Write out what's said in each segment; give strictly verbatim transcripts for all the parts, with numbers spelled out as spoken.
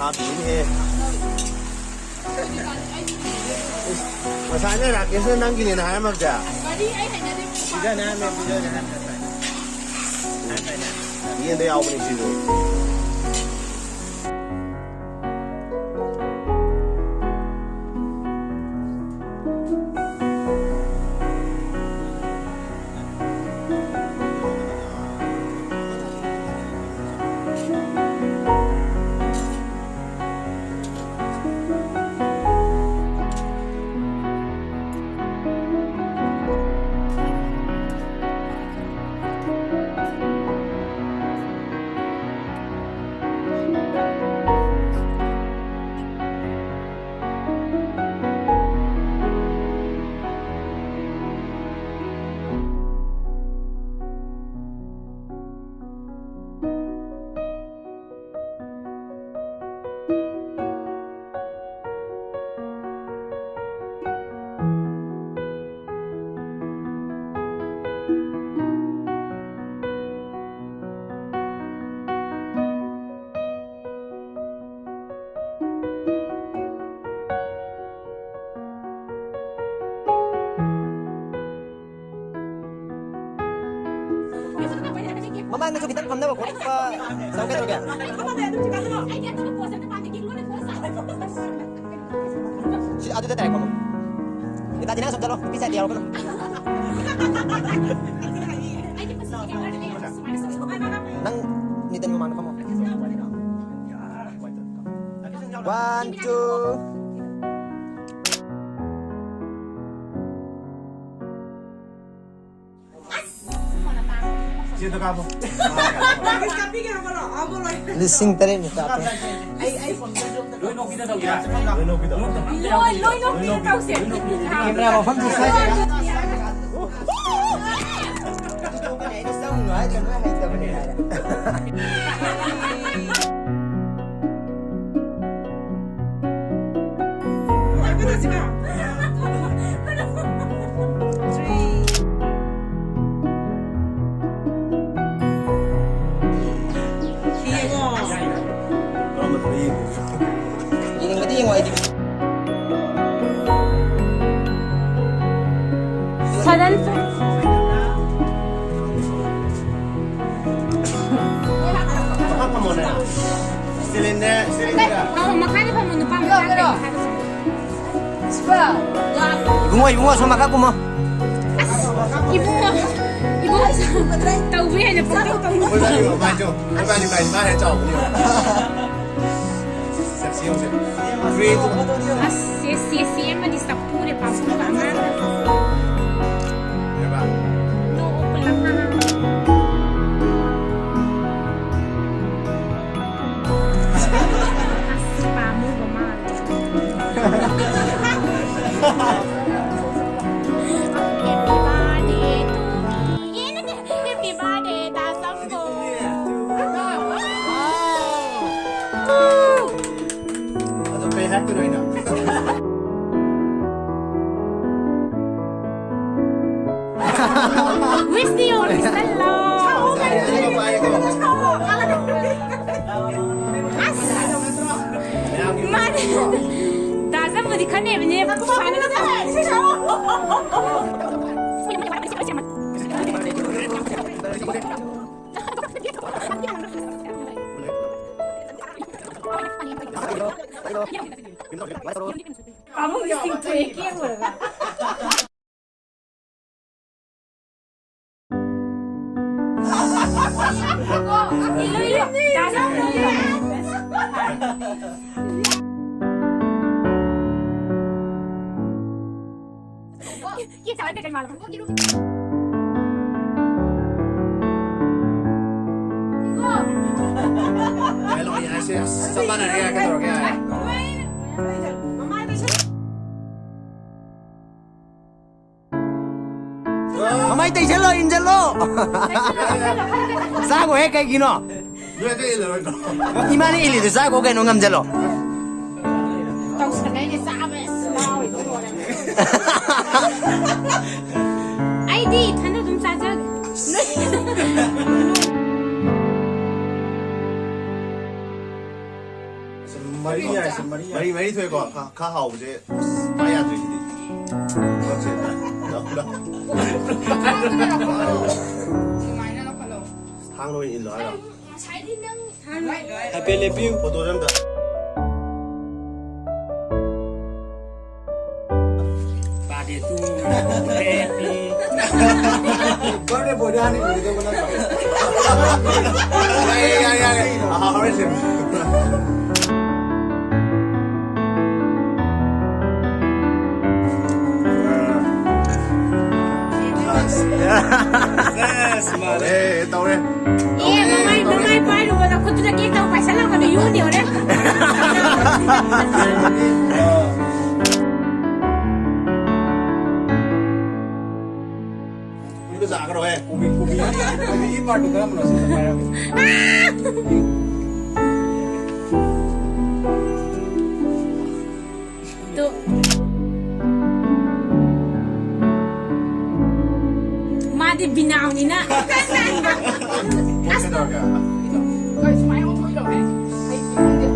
ꯂꯥꯛꯄꯤꯅꯦꯍꯦ꯫ ꯏꯁ, ꯉꯁꯥꯏꯅ ꯔꯥꯀꯦꯁꯅ ꯅꯪꯒꯤꯅꯦꯅ ꯍꯥꯏꯔꯝꯃꯕꯗ? ꯒꯥꯔꯤ ꯑꯩ ꯍꯩꯅꯗꯦ꯫ ꯄꯤꯖꯅꯤ ꯍꯥꯏꯔꯝꯃꯦ, ꯄꯤꯖꯅꯤ ꯍꯥꯏꯔꯝꯃꯦ ꯉꯁꯥꯏ꯫ ꯌꯦꯟꯗ ꯌꯥꯎꯕꯅꯤ ꯁꯤꯁꯨ꯫ ꯃꯃꯥꯡꯗꯁꯨ ꯈꯤꯇꯪ ꯐꯝꯅꯕ ꯈꯣꯠꯄ ꯇꯧꯒꯦ ꯇꯧꯒꯦ꯫ ꯁꯤ ꯑꯗꯨꯗ ꯗꯥꯏꯔꯦꯛ ꯐꯝꯃꯣ꯫ ꯅꯦꯇꯥꯖꯤ, ꯅꯪ ꯑꯁꯣꯝ ꯆꯠꯂꯣ꯫ ꯅꯨꯄꯤ ꯁꯥꯏꯠꯇ ꯌꯥꯎꯔꯛꯀꯅꯨ꯫ ꯅꯪ ꯅꯤꯇꯟ ꯃꯃꯥꯡꯗ ꯐꯝꯃꯣ꯫ One, two. ꯂꯤꯁꯤꯡ ꯇꯔꯦꯠꯃꯨꯛ ꯀꯥꯞꯄꯦ꯫ ꯂꯣꯏ ꯅꯣꯛꯄꯤꯗ ꯇꯧꯁꯦ꯫ ꯂꯣꯏ ꯅꯣꯛꯄꯤꯗ ꯇꯧꯁꯦ꯫ ꯀꯦꯃꯦꯔꯥ ꯃꯐꯝꯁꯤ ꯁ꯭ꯋꯥꯏꯗ꯫ ꯁꯗꯟ꯫ ꯃꯈꯥ ꯐꯝꯃꯣꯅꯦ꯫ ꯁꯤꯂꯤꯟꯅꯦ, ꯁꯤꯂꯤꯟꯒ꯫ ꯑꯧ, ꯃꯈꯥꯗ ꯐꯝꯃꯣ, ꯅꯨꯄꯥ ꯃꯆꯥ ꯀꯩ ꯃꯈꯥꯗ ꯐꯝꯃꯣ꯫ ꯏꯕꯨꯡꯉꯣ, ꯏꯕꯨꯡꯉꯣ, ꯁꯣꯝ ꯃꯈꯥ ꯀꯨꯝꯃꯣ꯫ ꯑꯁ, ꯏꯕꯨꯡꯉꯣ, ꯏꯕꯨꯡꯉꯣ, ꯇꯧꯕ ꯌꯥꯏꯅ ꯄꯪꯇꯧ ꯇꯧꯅꯨ꯫ ꯃꯣꯏꯕꯥꯅꯤ ꯃꯃꯥꯏꯗꯣ, ꯃꯣꯏꯕꯥꯅꯤ ꯃꯥꯏ ꯃꯥ ꯍꯦꯟꯅ ꯆꯥꯎꯕꯅꯤ꯫ ꯁꯛꯁꯤ ꯌꯦꯡꯉꯨꯁꯦ꯫ Three, two. ꯑꯁ, ꯁꯦ, ꯁꯦ, ꯁꯦ ꯑꯃꯗꯤ ꯆꯞꯄꯨꯔꯦ, ꯄꯥꯝꯃꯨꯕ ꯑꯉꯥꯡꯗꯣ꯫ ꯌꯥꯔꯕ? ꯅꯣꯛꯑꯣ ꯄꯨꯂꯞ, ꯍꯥ, ꯍꯥ꯫ ꯑꯁ, ꯄꯥꯝꯃꯨꯕ ꯃꯥꯜꯂꯦ꯫ Happy birthday to me. ꯑꯦ, ꯅꯠꯇꯦ, happy birthday ꯗꯥ ꯁꯝꯕꯣ꯫ ꯑꯗꯣ ꯀꯩ ꯍꯥꯏꯔꯛꯇꯣꯏꯅꯣ ꯑꯩꯅ? Wish you, ꯋꯤꯁꯇꯜꯂꯣ꯫ ꯑꯁ! ꯃꯥꯅꯦ꯫ ꯗꯥ ꯁꯝꯕꯨꯗꯤ ꯈꯟꯅꯩꯕꯅꯦ, ꯁꯨꯃꯥꯏꯅ꯫ ꯄꯥꯕꯨꯡꯒꯤ ꯁꯤꯡꯊꯣꯛꯑꯦ ꯀꯦꯛ ꯂꯣꯏꯔꯒ꯫ ꯏꯜꯂꯨ, ꯏꯜꯂꯨ꯫ ꯗꯥ ꯁꯝꯕꯨ꯫ ꯀꯦꯛ ꯆꯥꯔ ꯀꯩꯀꯩ ꯃꯥꯜꯂꯕ? ꯌꯥꯏ, ꯂꯣꯏ ꯌꯥꯏ, ꯁꯦ꯫ ꯑꯁ, ꯆꯞ ꯃꯥꯟꯅꯔꯦ, ꯌꯥꯏ, ꯀꯩꯗꯧꯔꯒꯦ? ꯃꯃꯥꯏ ꯇꯩꯁꯜꯂꯣ, ꯏꯟꯖꯜꯂꯣ꯫ ꯆꯥꯒꯣꯍꯦ, ꯀꯩꯒꯤꯅꯣ? ꯅꯣꯏ ꯑꯇꯩ ꯏꯜꯂꯔꯣꯏꯗ꯭ꯔꯣ? ꯏꯃꯥꯅ ꯏꯜꯂꯤꯗꯨ ꯆꯥꯒꯣ ꯀꯩꯅꯣ, ꯉꯝꯖꯜꯂꯣ꯫ ꯇꯧꯁꯟꯅꯩꯅꯦ, ꯆꯥꯕ ꯑꯁ ꯉꯥꯎꯔꯤꯕ ꯂꯣꯏꯔꯦ꯫ ꯑꯩꯗꯤ ꯏꯊꯟꯗ ꯑꯗꯨꯝ ꯆꯥꯖꯒꯦ꯫ ꯃꯔꯤ ꯌꯥꯏ꯫ ꯃꯔꯤ ꯃꯔꯤ ꯊꯣꯛꯑꯦꯀꯣ꯫ ꯈ- ꯈꯔ ꯍꯥꯎꯕꯁꯦ꯫ ꯑꯁ, ꯄꯥꯏ ꯌꯥꯗ꯭ꯔꯦ ꯁꯤꯗꯤ꯫ ꯄꯨꯂꯞꯁꯦ ꯂꯧꯈꯠꯂꯣ꯫ ꯁꯨꯃꯥꯏꯅ ꯂꯧꯈꯠꯂꯣ꯫ ꯊꯥꯡꯅ ꯑꯣꯏꯅ ꯏꯜꯂꯣ ꯍꯥꯏꯔꯣ? ꯉꯁꯥꯏꯗꯤ ꯅꯪ ꯍꯥꯏꯐꯦꯠ ꯂꯦꯞꯄꯤꯌꯨ꯫ ꯐꯣꯇꯣꯁꯦ ꯑꯝꯇ꯫ ꯕꯥꯔꯗꯦ ꯇꯨ꯫ ꯕꯥꯔꯗꯦ ꯕꯣꯏꯗ ꯍꯥꯟꯅ ꯏꯔꯨꯒꯗꯧꯕ ꯅꯠꯇ꯭ꯔꯣ? ꯌꯥꯏ, ꯌꯥꯏ, ꯌꯥꯏ, ꯌꯥꯏ꯫ ꯑꯥ, ꯍꯣꯔꯦꯟ ꯁꯦꯝ꯫ ꯁꯦꯁ, ꯃꯥꯜꯂꯦ꯫ ꯇꯧꯔꯦ, ꯇꯧꯔꯦ꯫ ꯑꯦ, ꯃꯃꯥꯏ, ꯃꯃꯥꯏ ꯄꯥꯏꯔꯨꯕꯗ ꯈꯨꯠꯇꯨꯗ ꯀꯦꯛ ꯇꯧ ꯄꯥꯏꯁꯜꯂꯝꯒꯅꯤ, ꯌꯨꯅꯤ ꯍꯣꯔꯦꯟ꯫ ꯀꯨꯕꯤꯗꯣ ꯆꯥꯈ꯭ꯔꯣꯍꯦ꯫ ꯀꯨꯕꯤ, ꯀꯨꯕꯤ, ꯀꯨꯕꯤꯒꯤ ꯄꯥꯔꯠꯇꯨ ꯀꯔꯝꯕꯅꯣ ꯁꯤꯗ ꯄꯥꯏꯔꯝꯃꯤ? ꯇꯨ꯫ ꯃꯥꯗꯤ ꯕꯤꯅꯥꯎꯅꯤꯅ꯫ ꯑꯁ꯫ ꯀꯩꯗꯧꯔꯒꯦ? ꯀꯩ ꯁꯨꯃꯥꯏꯅ ꯑꯣꯟꯊꯣꯛꯏꯅꯣ? ꯑꯩ ꯈꯪꯗꯦ꯫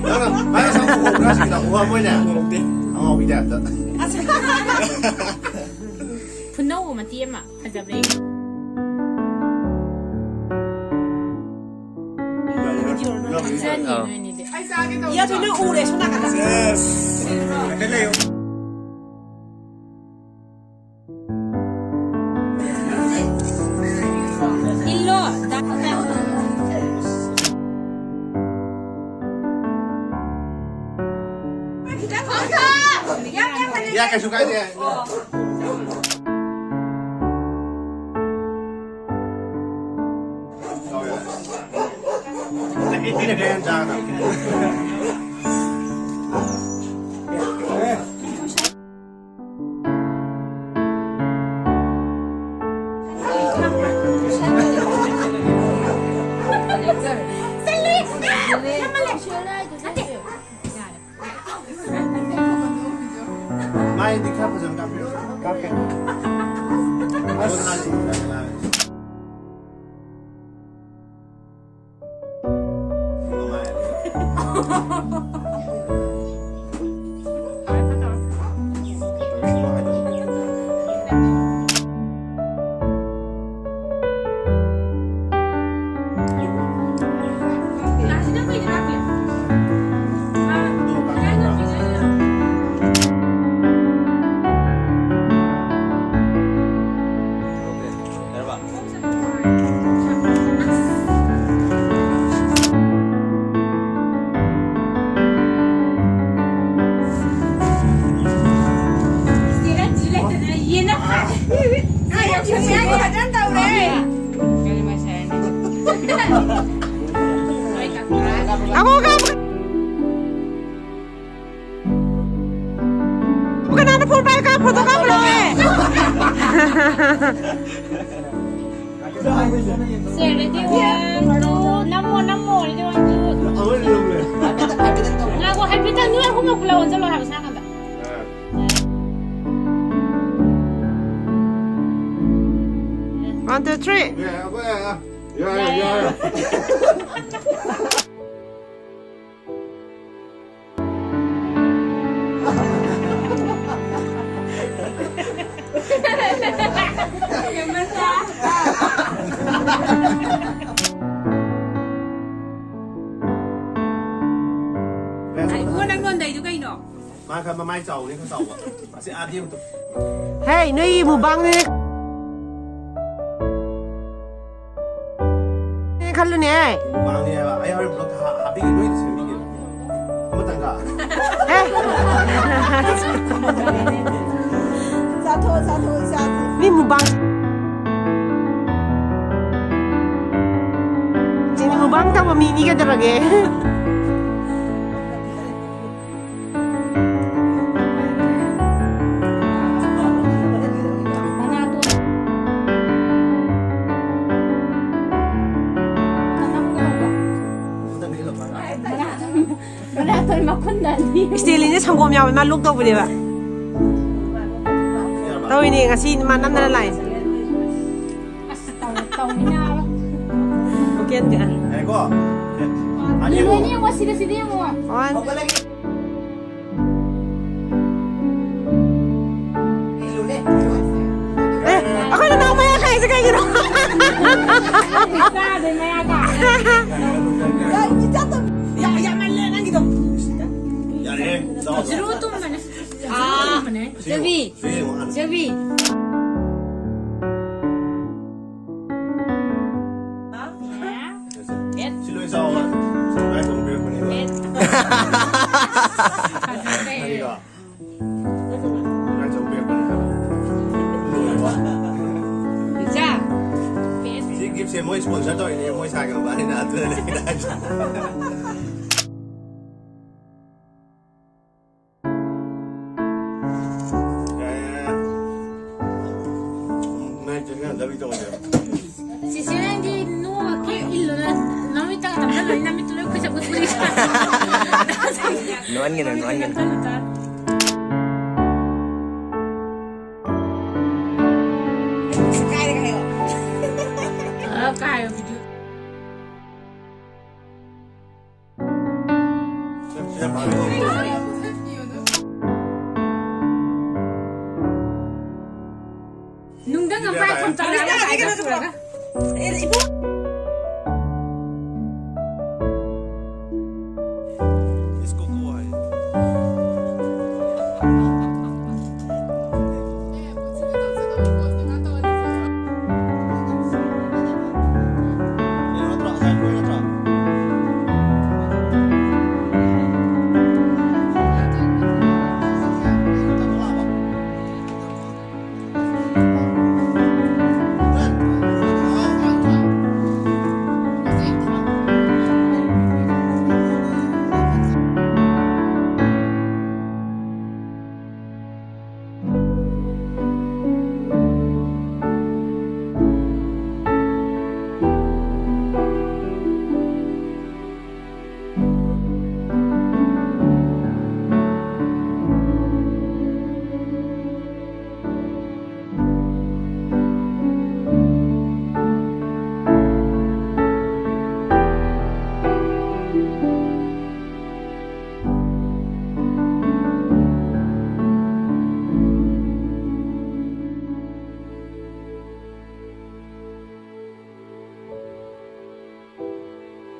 ꯅꯪꯅ ꯃꯥꯏ ꯃꯁꯥ ꯎꯍꯧꯕ꯭ꯔꯥ ꯁꯤꯗ? ꯎꯍꯧꯕ꯭ꯔꯅꯦ? ꯎꯍꯧꯗꯦ꯫ ꯑꯉꯥꯎꯕꯤ ꯇꯥꯏꯞꯇ꯫ ꯈꯨꯅꯧ ꯃꯇꯦꯛ ꯑꯃ ꯐꯖꯕ꯭ꯔꯥ ꯌꯦꯡꯉꯨ꯫ ꯐꯖꯅꯤ ꯑꯥ꯫ ꯅꯣꯏꯅꯤꯗꯤ꯫ ꯏꯌꯥ, ꯊꯣꯏꯅ ꯎꯔꯦ, ꯁꯣꯝ ꯅꯥꯀꯟꯗ꯫ ꯁꯦꯁ꯫ ꯍꯥꯏꯐꯦꯠ ꯂꯩꯌꯨ꯫ ꯏꯜꯂꯣ꯫ ꯌꯥ, ꯀꯩꯁꯨ ꯀꯥꯏꯗꯦ꯫ ꯃꯤꯅ ꯀꯩ ꯌꯥꯝ ꯆꯥꯒꯗꯕ? ꯃꯥꯏꯗꯤ ꯈꯔ ꯐꯖꯅ ꯀꯥꯞꯄꯤꯔꯣ꯫ ꯀꯥꯞꯀꯦ꯫ ꯑꯁ꯫ ꯉꯥꯏꯈꯣ, ꯉꯥꯏꯈꯣ꯫ ꯀꯅꯥꯅꯣ ꯐꯣꯟ ꯄꯥꯏꯔꯒ ꯐꯣꯇꯣ ꯀꯥꯞꯄꯅꯣ? ꯁꯦ, ready, one, two, ꯅꯝꯃꯣ, ꯅꯝꯃꯣ, ready, one, two. ꯉꯥꯏꯈꯣ, ꯍꯥꯏꯐꯦꯠꯇꯪ ꯅꯣꯏ ꯑꯍꯨꯝꯃꯛ ꯄꯨꯂꯞ ꯑꯣꯟꯁꯤꯜꯂꯣ ꯍꯥꯏꯕ ꯁꯥꯀꯟꯗ꯫ One, two, three. ꯌꯥꯏ, ꯌꯥꯏ, ꯌꯥꯏ, ꯌꯥꯏ꯫ ꯑꯩ ꯏꯕꯨꯡꯉꯣ, ꯅꯪ ꯅꯣꯟꯗꯩꯗꯨ ꯀꯩꯅꯣ? ꯃꯥ ꯈꯔ ꯃꯃꯥꯏ ꯆꯥꯎꯕꯅꯤ, ꯈꯔ ꯆꯥꯎꯕ꯫ ꯑꯁꯤ ꯑꯥꯗꯤ ꯑꯃꯨꯛꯇ꯫ ꯍꯦ, ꯅꯣꯏ ꯃꯨꯛꯕꯥꯡꯅꯦ꯫ ꯈꯜꯂꯨꯅꯦ꯫ ꯃꯨꯛꯕꯥꯡꯅꯦ ꯍꯥꯏꯕ꯫ ꯑꯩ ꯍꯣꯔꯦꯟ vlog ꯍꯥ-, ꯍꯥꯞꯄꯤꯒꯦ, ꯅꯣꯏꯗ ꯁꯦꯝꯕꯤꯒꯦ꯫ ꯑꯃꯇꯪꯒ꯫ ꯍꯦ꯫ ꯆꯥꯊꯣꯛꯑꯣ, ꯆꯥꯊꯣꯛꯑꯣ, ꯆꯥꯊꯣꯛꯑꯣ꯫ ꯃꯤ ꯃꯨꯛꯕꯥꯡ꯫ ꯆꯤꯅꯤ ꯃꯨꯛꯕꯥꯡ ꯇꯧꯕ ꯃꯤꯅꯤ ꯀꯩꯗꯧꯔꯒꯦ? ꯃꯅꯥꯇꯣꯟ ꯃꯈꯨꯟꯗ ꯑꯅꯤ꯫ ꯏꯁꯇꯦꯂꯤꯟꯁꯦ ꯁꯪꯒꯣꯝ ꯌꯥꯎꯋꯦ, ꯃꯥ ꯂꯣꯛ ꯇꯧꯕꯅꯦꯕ꯫ ꯇꯧꯔꯤꯅꯦ, ꯉꯁꯤ ꯃꯥ ꯅꯝꯗꯅ ꯂꯥꯛꯏꯅꯦ꯫ ꯑꯁ, ꯇꯧ-, ꯇꯧꯃꯤꯟꯅꯕ꯫ ꯂꯣꯀꯦꯜꯒ꯫ ꯉꯥꯏꯈꯣ꯫ ꯌꯦꯡꯉꯣ, ꯁꯤꯗ, ꯁꯤꯗ ꯌꯦꯡꯉꯣ꯫ One. ꯑꯦ, ꯑꯩꯈꯣꯏ ꯅꯅꯥꯎ ꯃꯌꯥ ꯀꯥꯏꯁꯦ ꯀꯩꯒꯤꯅꯣ? ꯆꯥꯗꯣꯏ ꯃꯌꯥ ꯀꯥꯏ꯫ ꯌꯥꯝ, ꯌꯥꯝꯃꯜꯂꯦ ꯅꯪꯒꯤꯗꯣ꯫ ꯌꯥꯔꯦ, ꯆꯥꯎ꯫ ꯖꯤꯔꯣ ꯇꯨꯝꯕꯅꯦ꯫ ꯖꯤꯔꯣ ꯇꯨꯝꯕꯅꯦ꯫ ꯆꯦꯕꯤ꯫ ꯆꯦꯕꯤ꯫ ꯁꯤ ꯂꯣꯏ ꯆꯥꯎꯅ ꯁꯨꯃꯥꯏꯅ ꯇꯧꯕꯤꯔꯛꯄꯅꯦꯕ꯫ ꯀꯔꯤꯒ? ꯁꯨꯃꯥꯏꯅ ꯇꯧꯕꯤꯔꯛꯄꯅꯦꯕ꯫ ꯂꯣꯏꯔꯕ? ꯁꯤ gift ꯁꯦ ꯃꯣꯏ sponsor ꯇꯧꯔꯤꯅꯦ, ꯃꯣꯏ ꯁꯥꯏꯒ ꯃꯕꯥꯅꯤꯅ ꯑꯗꯨꯅꯅꯦ꯫ ꯌꯥꯔꯦ, ꯌꯥꯔꯦ, ꯌꯥꯔꯦ꯫ ꯎꯝ, ꯅꯣꯏ ꯆꯠꯀꯥꯟꯗ ꯂꯝꯕꯤ ꯇꯧꯔꯁꯦ꯫ ꯆꯤꯆꯦ, ꯅꯪꯗꯤ ꯅꯣꯛꯑꯒ ꯀꯦꯛ ꯏꯜꯂꯣ, ꯅꯪ ꯅꯃꯤꯠꯇ ꯅꯝꯁꯤꯜꯂꯅꯤ, ꯅꯃꯤꯠꯇꯨ ꯂꯣꯏ ꯈꯨꯏꯖꯞ ꯈꯨꯏꯖꯞ꯫ ꯅꯣꯛꯍꯟꯒꯅꯨ, ꯅꯣꯛꯍꯟꯒꯅꯨ꯫ ꯀꯥꯏꯔꯒ ꯍꯥꯏꯌꯣ꯫ ꯑ, ꯀꯥꯏꯌꯣ, video꯫ ꯅꯨꯡꯗꯪ ꯑꯃ ꯄꯥꯏ ꯈꯣꯝ ꯇꯧꯔꯒ ꯀꯩꯅꯣ ꯇꯧꯔꯒ꯫